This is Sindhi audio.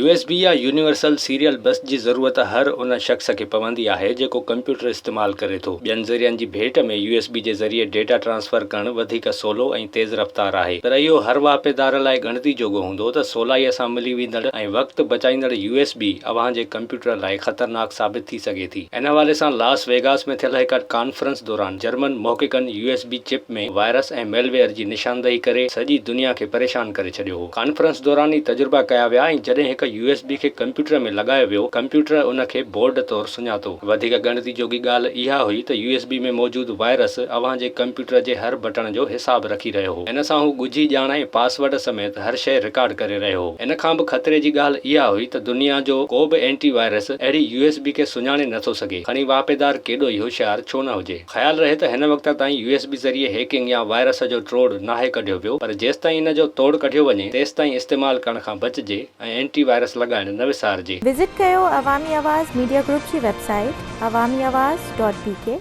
يو ايس بي يا يونيورسل سيريل بس جي ضرورت هر ان شخص کي پوندي آهي جيڪو ڪمپيوٽر استعمال ڪري ٿو. ٻين ذريعن جي ڀيٽ ۾ يو ايس بي جي ذريعي ڊيٽا ٽرانسفر ڪرڻ وڌيڪ سولو ۽ تيز رفتار آهي. پر اهو هر واهپيدار لاء ڳڻتي جوڳو هوندو ته سولائيء سان ملي ويندڙ ۽ وقت بچائيندڙ يو ايس بي اوهان جي ڪمپيوٽر لاء خطرناڪ ثابت ٿي سگهي ٿي. ان حوالي سان لاس ويگاس ۾ ٿيل هڪ ڪانفرنس دوران جرمن محققن U S B chip ۾ virus ۽ malware جي نشاندهي ڪري سڄي دنيا کي پريشان ڪري ڇڏيو هو. ڪانفرنس دوران ئي تجربا ڪيا ويا ۽ جڏهن هڪ يو ايس بي کي ڪمپيوٽر ۾ لڳايو ويو، ڪمپيوٽر ان کي بورڊ طور سڃاتو. وڌيڪ ڳڻتي جوڳي ڳالهه اها هئي ته يو ايس بي ۾ موجود وائرس اوهان جي ڪمپيوٽر جي هر بٽڻ جو حساب رکي رهيو هو. ان سان هو ڳجهي ڄاڻ ۽ پاسورڊ سميت هر شيء رڪارڊ ڪري رهيو هو. ان کان به خطري جي ڳالهه اها هئي ته دنيا جو ڪو به اينٽي وائرس اهڙي يو ايس بي کي سڃاڻي نه ٿو سگهي، کڻي واهپيدار ڪيڏو ئي هوشيار ڇو نه هجي. خيال رهي ته هن وقت تائين يو ايس بي ذريعي هيڪنگ يا وائرس جو ٽوڙ ناهي ڪڍيو ويو پر جيستائين ان جو توڙ ڪڍيو وڃي تيستائين استعمال ڪرڻ کان بچجي ۽ اينٽي وائرس لڳائڻ نه وسارجي. وزٽ ڪيو عوامي آواز ميڊيا گروپ جي website Awami Awaz dot B K.